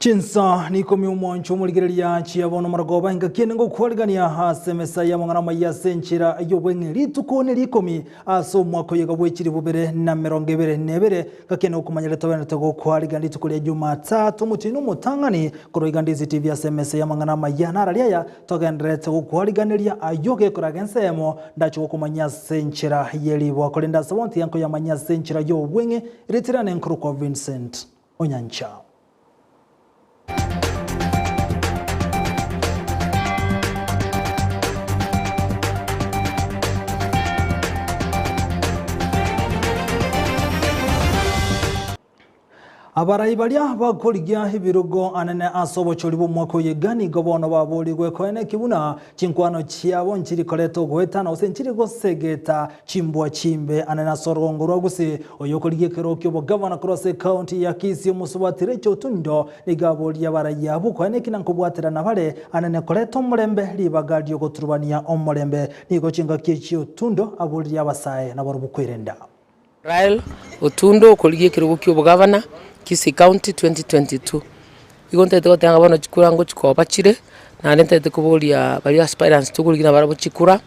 Chinsa nikomi omwancho omorigereria chia bono marogoba engaki ende ngokwarigania ase emesa y'amang'ana amaya ase enchera y'obweng'e rituko nerikomi ase omwaka oyega bwe chilifu bibere na emerongo ebere na ebere ngaki ende gokomanya tobenerete gokwarigania rituko ria Jumatatu omotienyi omotang'ani korwa iga Ndizi TV ase emesa y'amang'ana amaya narari aya togendererete gokwariganeria ayio gekoraga ensemo ndache gokomanyia ase enchera ye riboa korende ase bonsi enkoyamanyia ase enchera y'obweng'e ritirane nkorokwa Vincent Onyancha. Abarai baria bakorigia ebirogo anene ase obochori bw'omwaka oyo iga nigo bono baborigwe koeneki buna chinkwano chiabo nchiri koreta ogoetana gose nchiri gosegeta chimbwa chimbe anene ase orogongo rwa Gusii. Oyo okorigia ekerogo ki'obogavana korwa ase ekaunti ya Kisii omosubati Rachel Otundo nigo aboririe abarai abwo koeneki na nkobwaterana bare anene koreta omorembe ribaga riogoturubania omorembe. Nigo chingaki echi Otundo aboririe abasae nabarobwo kwerenda. Rael Otundo okorigia ekerogo kia obogavana Kisii County 2022. Igo ntagete goteba ng'a bono chikura ngochi koba chire, naende ntagete koboria baria aspirants tokorigia nabarabwo chikura,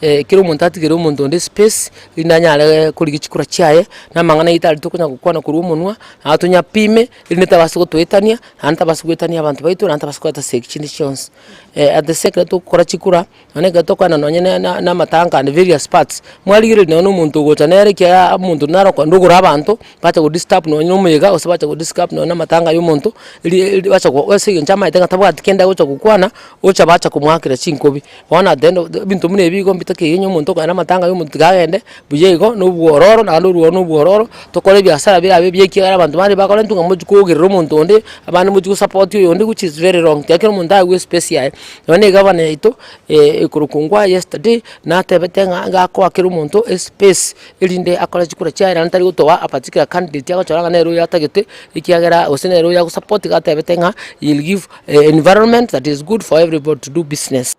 kera omonto atigere omonto onde espace, erinde anyare korigia chikura chiaye, na amang'ana aito aria tokonya gokwana korwa omonwa, nabo tonyapime, erinde tabasa gotoetania, naende tabasa goetania abanto baito, naende tabasa koreta chisegi chinde chionsi. At the sake ekero togokora chikura. Nonya ekero tokogenda nonye na amatanka and various parts, mwarigereria nonya na omonto ogocha nere ekiagera omonto naro okogenda ogore abanto, bacha go disturb nonya na omoyega gose bacha go disturb nonya na amatanga ya omonto, eri eri bacha go ase eng'encho amaete ng'a tabwati kende agocha gokwana, ocha bacha komoakera chinkobi. Bono at the end of the ebinto buna ebi igo mbitakeire onye omonto okogenda amatanga ya omonto tiga agende, buya igo na obwororo naende orworo na obwororo, tokore ebiasara birabe ebiya ekiagera abanto bande bakorentwa ng'a mochi koogerera omonto onde, abande mochi go support oyonde which is very wrong, tiga kera omonto aegwe espace yaye. Nonya na egavana yaito ekorokwa Ongwae yesterday, natebete ng'a iga akoa kera omonto espace erinde akore chikura chiaye naende tari gotoa a particular candidate agochora ng'a nere oyo atagete, ekiagera gose nere oyo agosupport iga atebete ng'a he will give a environment that is good for everybody to do business.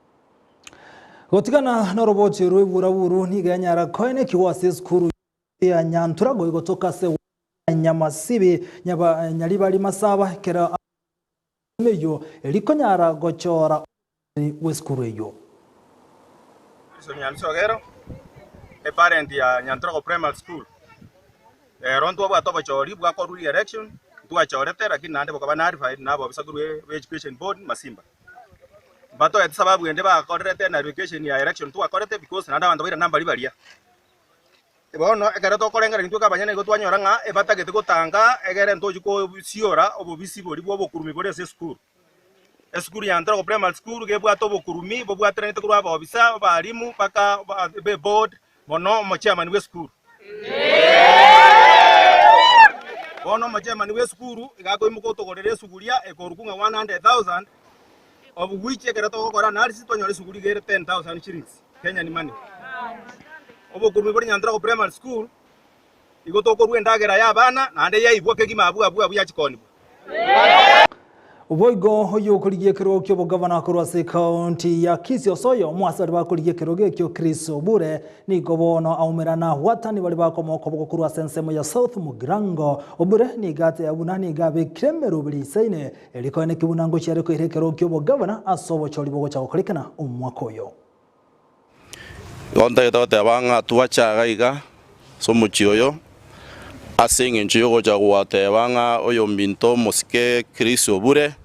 Gotigana noroboti rw'eburaburu nigo yanyara koenekigwa ase esukuru ya Nyanturago igotoka ase Nyamasibi, Nyaribari Masaba, ekero eyio erikonyara gochora omorwani bw'esukuru eyio. Wilson Nyandusi Ogero, eparent ya Nyantrogo Primary School. Ero ntwabwate obochori bwakorwa re-election, ntwachorete lakini naende bokaba nullified na abobisa korwa be education board Masimba. Mbatoete sababu ende bakorerete nullification ya election twakorete because naende abanto bairana mbari baria. Bono ekero tokorengereria intwe abanyene nigo twanyora ng'a ebatagete gotanga egere ntochi kosiora obobisi boria bw'obokurumi bore ase esukuru. Esukuru ya Ntorogo Primary School iga ebwate obokurumi bobwateranete korwa abaofisa, abalimu mpaka be board mono omochairman bw'esukuru. Bono omochairman bw'esukuru iga akoimoka otogorera esuguria ekorokwa ng'a 100,000 of which ekero togokora analysis twanyora esuguri iga ere 10,000 shillings. Kenyan money. Obokurumi bore Nyantrago Primary School, igo tokorua endagera y'abana naende yaibwa kegima abwo abwo abwo yachikonigwa. Boigo oyio okorigia ekerogo ki'obogavana korwa ase ekaunti ya Kisii ase oyomo ase baria bakorigia ekerogo ekio Chris Obure nigo bono aumerana abwatani baria bakomoa okoboko korwa ase ensemo ya South Mugirango. Obure nigo ateba buna nigo abekire emeroberi eisaine erio koeneki buna ngochia are koira ekerogo ki'obogavana ase obochori bogocha gokorekana omwaka oyo. Igo ntagete goteba ng'a twache iga iga ase omochie oyo, ase eng'encho y'ogocha goteba ng'a oyominto omosike Chris Obure,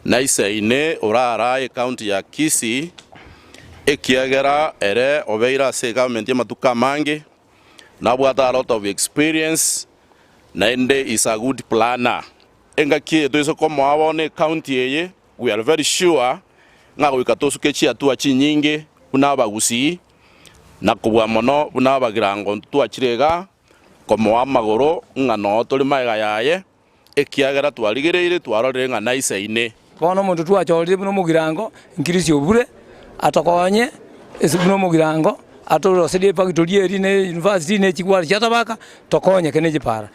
naisaine orarae ecounty ya Kisii, ekiagera ere obeire ase egovernment y'amatuko amange, nabwate a lot of experience, naende is a good planner. Engaki eye toise komoa bono ecounty eye, We are very sure ng'a goika tosuke chiatua chinyinge buna abagusii, na kobua mono buna abagirango ntitwachire igaa komoa amagoro ng'a noo tore magega yaye, ekiagera twarigereire twarorire ng'a naisaine. Bono omonto twachorire buna omogirango, Nkirisi obure, atokonye ase buna omogirango, atoroserie efactory eria na university na echigware chia tabaka, tokonyeke ne chipara.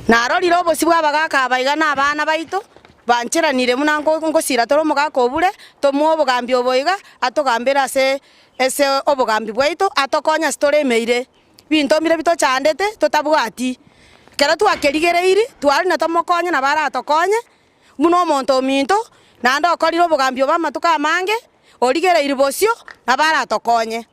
Narorire obosio bw'abagaaka aba iga na abana baito, bancheranire buna ngosira tore omogaka obure, tomoe obogambi obo iga, atogambere ase ase obogambi bwaito, atokonye ase tore emeire. Ebinto mbire bitochandete totabwati. Ekero twakerigereiri, tware na tomokonye nabo aratokonye, buna omonto ominto, naende okorire obogambi obo amatuko amange, origereiri bosio, nabo aratokonye.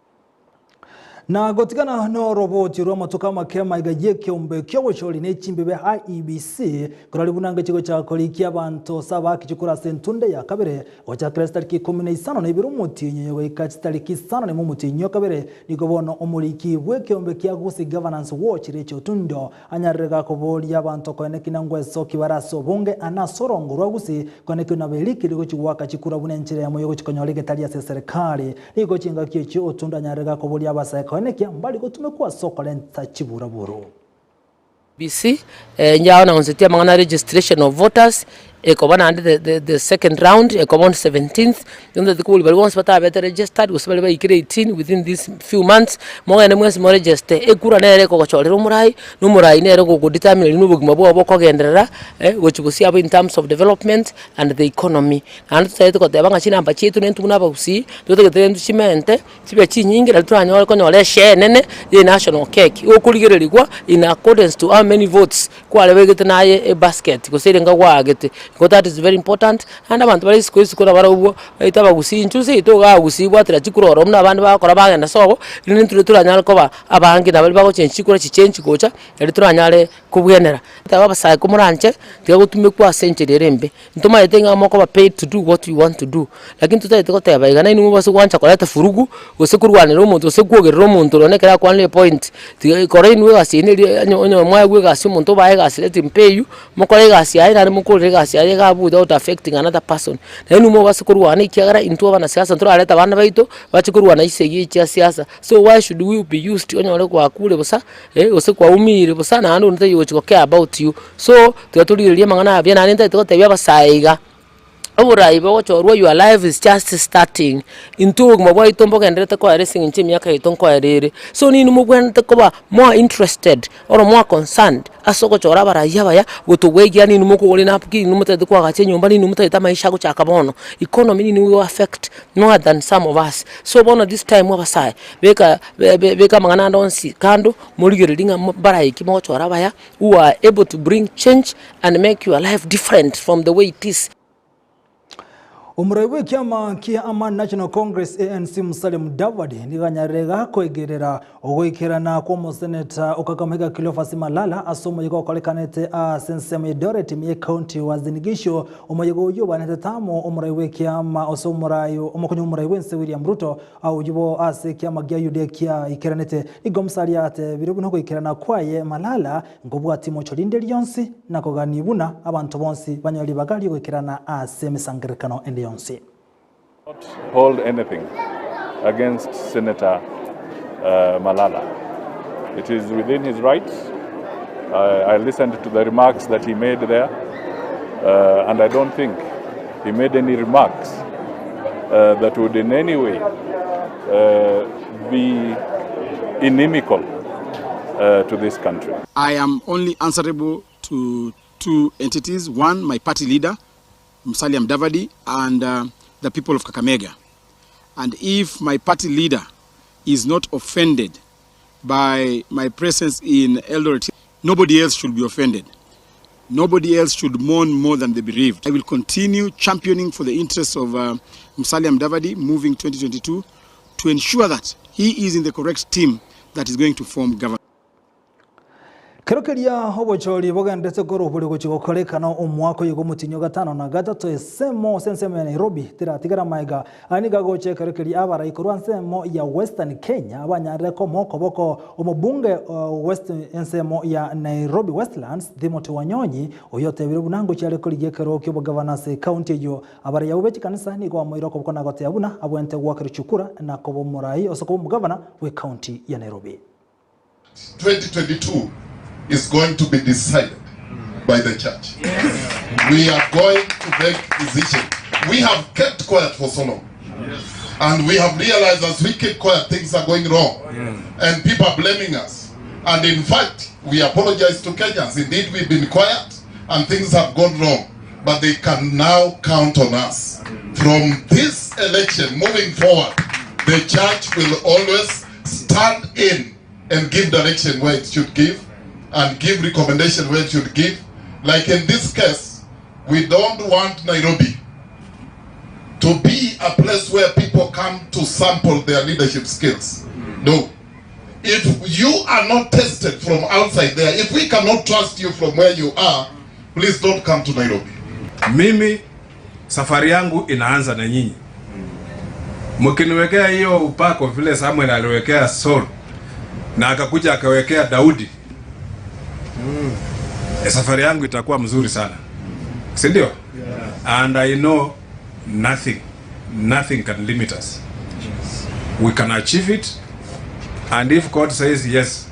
Na gotigana noroboti rw'amatuko amake amaiga y'ekeombe ki'obochori ne chimbibe IEBC, korari buna ngechigo chia korikia abanto saba kichikura ase entunde ya kabere gochakera chitariki ikomi na isano na ibere omotienyi oyo goika chitariki isano na imo omotienyi o kabere, nigo bono omoriki bw'ekeombe kia Gusii Governance Watch Rachel Otundo anyarire gakoboria abanto koeneki na ngwesoki bare ase obonge ane ase orongo rwa Gusii koeneki buna berikire gochia goaka chikura buna enchera eyemo yogochia konyora egetari ase eserekari. Nigo chingaki echio Otundo anyarire gakoboria abasae koenekia mbari gotumekwa ase okorenta chiburaburu. BC, inche announcetie amang'ana a registration of voters, ekoba naende the the the second round ekoba on seventeenth, nigo ntagete koboria baria bonsi batabete registered gose baria baikire 18 within these few months, mogende mwensi moregeste, ekura nere ekogochorera omorai, na omorai nere ogogodetermine riria obogima bwao bokogenderera gochia gosio abwo in terms of development and the economy. Naende totagete koteba ng'a chinamba chiaito nintwe buna abagusii, totagete intwe chimente. Chibe chinyinge nario toranyore konyora eshare enene ye national cake, igo okorigererigwa in accordance to how many votes kwarebegete naye ebasket gose ere gwaagete, igo that is very important, naende abanto bare isiko isiko nabarobwo baito abagusii intwe seito igaa gusii bwatera chikura ororo buna abande bagokora bagenda sobo, rende intwe toranyare koba abange na baria bagochengi chikura chichengi gocha, nario toranyare kobwenera. Teba abasae komoranche, tiga gotumekwa ase enchera ere embe. Ntomaete ng'a mokoba paid to do what you want to do, lakini totagete goteba iga nainwe mobase gwancha koreta furugu, gose korwanera omonto gose kwogerera omonto nonye ekero akwanire epoint, tiga kora inwe egasi yaino eria onye onye mwaegwa egasi omonto obae egasi let him pay you, mokore egasi yaye naende mokorere egasi yaye iga abwo without affecting another person. Nainwe mobase korwana ekiagera intwe abanasiasa ntorarete abana baito, bache korwana chisegi echi chia siasa, so why should we be used onyore gwakure bosa. Gose kwaumiire bosa naende onde taiyo ogochia go care about you. So, tiga torigererie amang'ana aya buya naende ntagete gotebia abasae iga, oborai bogochorwa your life is just starting, intwe obogima bwaito mbogendererete koera ase eng'encho emiaka yaito nkoera ere. So ninwe mobwenerete koba more interested or more concerned ase ogochora abarai abaya, gotobwegia ninwe mokogora enapkin, ninwe motagete koagacha enyomba, ninwe motagete amaisha agochaka bono. Economy ninwe will affect more than some of us. So bono this time abasae, beka. Beka amang'ana ande onsi kando, morigererie ng'a mbaraiki mogochora abaya, who are able to bring change and make your life different from the way it is. Omorai bw'ekiama kia Amani National Congress ANC Musalia Mudavadi nigo anyarire iga koegerera ogoikerana kw'omoseneta o Kakamega Cleophas Malala ase omoyega okorekanete ase ensemo ya Eldoret ime y'ecounty ya Uasin Gishu. Omoyega oyio obanete tamo omorai bw'ekiama ase omorai omokonyi bw'omorai bw'ense William Ruto Oyio bo ase ekiama gia Yudea kiaikeranete, nigo Musalia atebire buna ogoikerana kwaye Malala nkobwatie imocho rinde rionsi, na kogania buna abanto bonsi banyore ribaga ri'ogoikerana ase emesangererekano ende yonsi. Not hold anything against Senator Malala. It is within his rights. I listened to the remarks that he made there and I don't think he made any remarks that would in any way be inimical to this country. I am only answerable to two entities. One, my party leader, Musalia Mudavadi, and the people of Kakamega. And if my party leader is not offended by my presence in Eldoret, nobody else should be offended. Nobody else should mourn more than the bereaved. I will continue championing for the interests of Musalia Mudavadi moving 2022 to ensure that he is in the correct team that is going to form government. Kero keria obochori bogenderete korwa bore gochia gokorekana omwaka oyo bw'omotienyi o gatano na gatato esemo ase ensemo ya Nairobi teratigara maega. Aya nigo agocha ekero keria abarai korwa ensemo ya Western Kenya banyarire komoa okoboko omobunge o West ensemo ya Nairobi Westlands Timothy Wanyonyi oyio otebire buna ngochia are korigia ekero ki'obogavana ase ekaunti eyio. Abarai abwo be chikanisa nigo bamoire okoboko na goteba buna abwenerete goakerwa chikura na koba omorai ose koba omogavana bw'ekaunti ya Nairobi. 2022 is going to be decided by the church. We are going to make decision. We have kept quiet for so long. And we have realized as we keep quiet, things are going wrong. And people are blaming us. And in fact, we apologize to Kenyans. Indeed, we've been quiet and things have gone wrong. But they can now count on us. From this election moving forward, the church will always stand in and give direction where it should give. and give recommendation where it should give. Like in this case, we don't want Nairobi to be a place where people come to sample their leadership skills. No. If you are not tested from outside there, if we cannot trust you from where you are, please don't come to Nairobi. Mimi safari yangu inaanza na nyinyi. Mkiniwekea hiyo upako vile Samuel aliwekea Saul na akakuja akawekea Daudi, safari yangu itakuwa mzuri sana, si ndio? And I know nothing, nothing can limit us. We can achieve it and if God says yes,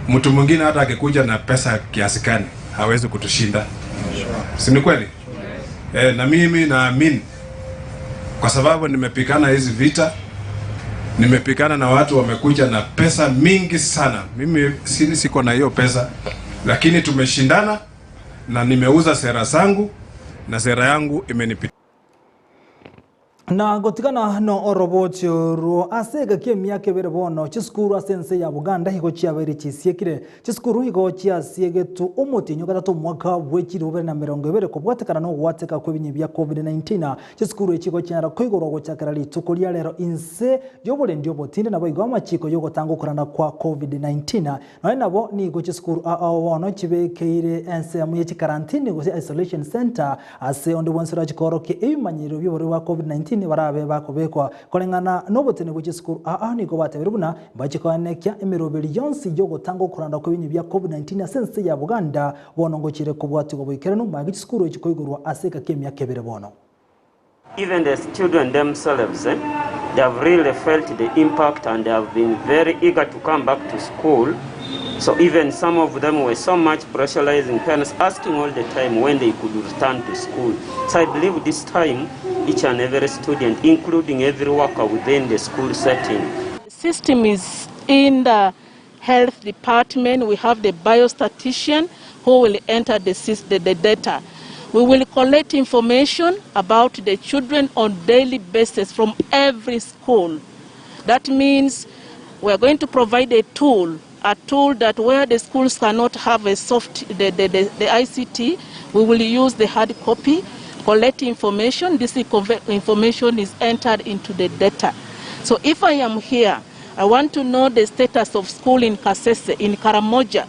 mtu mwingine hata akikuja na pesa kiasi gani hawezi kutushinda, si ni kweli? Eh, na mimi naamini kwa sababu nimepigana hizi vita, nimepigana na watu wamekuja na pesa mingi sana. Mimi si siko na hiyo pesa, lakini tumeshindana na nimeuza sera zangu na sera yangu imenipita. Na gotigana no oroboti orwo ase egaki emiaka ebere bono chisukuru ase ense ya Buganda igo chiabeire chisiekire. Chisukuru igo chiasiegetwe omotienyi gatato omwaka bwe chilifu bibere na emerongo ebere kobwatekana na ogwateka kwa ebinyi bia Covid-19. Chisukuru echi igo chianyara koigorwa gochakera rituko ria rero inse y'oborendi obotinde naboigo amachiko y'ogotanga okorana kwa Covid-19. Nonya nabo nigo chisukuru ao bono chibekeire ensemo ye chikarantini gose isolation centre ase onde bwensi orache koorokia ebimanyerero bi'oborwaire bwa Covid-19 barabe bakobekwa koreng'ana nobotene bwe chisukuru aa nigo batebirie buna mbache koenekia emeroberi yonsi y'ogotanga okoranda kw'ebinyi bia Covid-19 ase ense ya Buganda bono ngochire kobwatigwa boikeranu mage chisukuru echi koigorwa ase ekaka emiaka ebere bono. Even the children themselves, they have really felt the impact and they have been very eager to come back to school. So even some of them were so much pressurizing parents, asking all the time when they could return to school. So I believe this time, each and every student, including every worker within the school setting. The system is in the health department. We have the biostatistician who will enter the, the, the data. We will collect information about the children on daily basis from every school. That means we are going to provide a tool, a tool that where the schools cannot have a soft, the, the, the, the ICT, we will use the hard copy, collect information. This information is entered into the data. So if I am here, I want to know the status of school in Kasese, in Karamoja.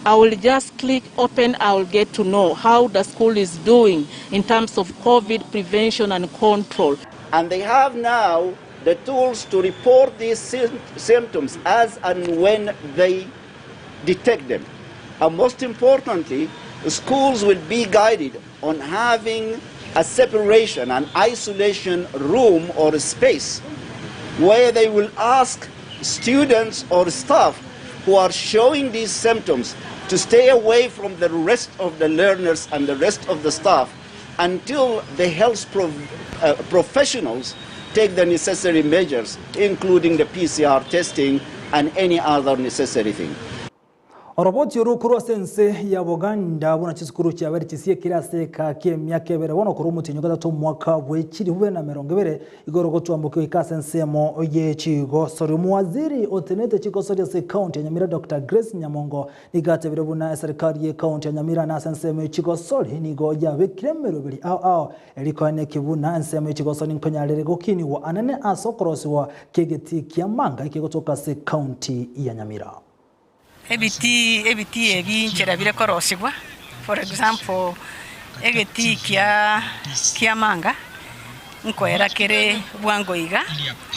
I will just click open, I will get to know how the school is doing in terms of COVID prevention and control. And they have now the tools to report these symptoms as and when they detect them. And most importantly, schools will be guided on having a separation, an isolation room or space where they will ask students or staff who are showing these symptoms to stay away from the rest of the learners and the rest of the staff until the health professionals take the necessary measures, including the PCR testing and any other necessary thing. Oroboti oro korwa ase ense ya Buganda buna chisukuru chiabere chisiekire ase eka ki'emiaka ebere bono korwa omotienyi o gatato omwaka bwe chilifu bibere na emerongo ebere igoro gotwambokia goika ase ensemo ye chigosori. Omowaziri otenenete chigosori ase ekaunti ya Nyamira Doctor Grace Nyamongo nigo atebire buna eserikari ye ekaunti ya Nyamira na ase ensemo ye chigosori nigo yabekire emeroberi ao ao erikoenekia buna ensemo ye chigosori nkonyarere gokinigwa anene ase okorosiwa ki'egetii kia Manga ekegotoka ase ekaunti ya Nyamira. Ebitii ebitii ebi inchera bire korosigwa, for example, egetii kia kiamanga nkoera kere bwango iga,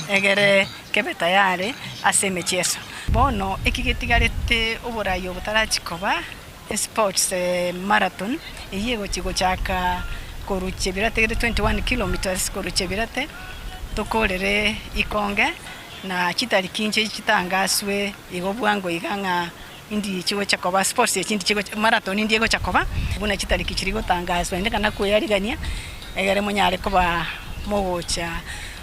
egere kebe tayari ase emechieso. Bono eki getigarete oborai obo tarachi koba esports marathon, eyio egochi gochaka korwa Chebirate gete 21 kilometres korwa Chebirate tokorere Ikonge. Na chitariki inche chitangaswe igo bwango iga ng'a indi chigocha koba sports echi indi chigocha marathon indi egocha koba, buna chitariki chiria gotangaswa naende kana kweyarigania, egere monyare koba mogocha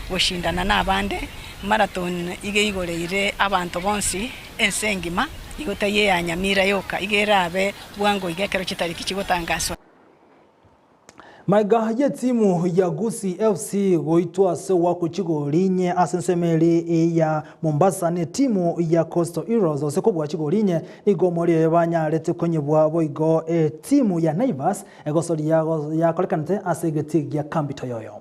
goshindana na abande. Marathon iga eigoreire abanto bonsi ense engima, igo taiyo eya Nyamira yoka, iga erabe bwango iga ekero chitariki chigotangaswa. Maiga y'etimu ya Gusii FC goitwa ase ogwakwa chigori inye ase ensemo eri ya Mombasa n'etimu ya Coastal Heroes ase kobua chigori inye nigo omori oyo banyarete konyebwa boigo etimu ya Naivas egosoria yakorekanete ase egetii gia Kambi Toyoyo.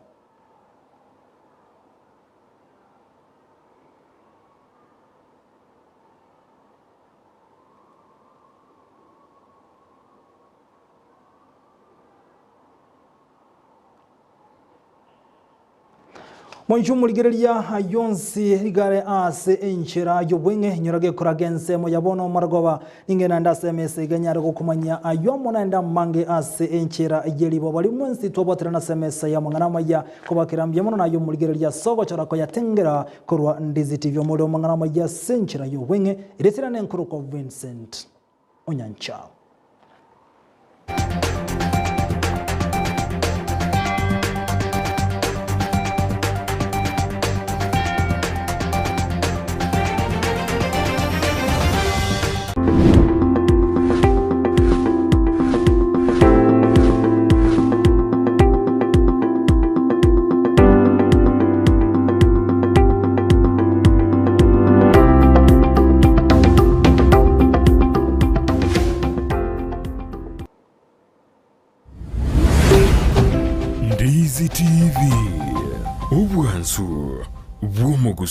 Moinche omorigereria ayonsi rigare ase enchera y'obweng'e, inyora gekoraga ensemo ya bono omorogoba, ninge naende ase emesa iga nyare gokomanyia ayio amo naende amange ase enchera ye riboba rimwensi twabwaterana ase emesa y'amang'ana amaya, kobakera mbuya mono naye omorigereria ase ogochora koyatengera korwa Ndizi TV omorero omang'ana amaya ase enchera y'obweng'e, eretera nenkorokwa Vincent Onyancha. Ndizi TV, obwansu bw'omogusii.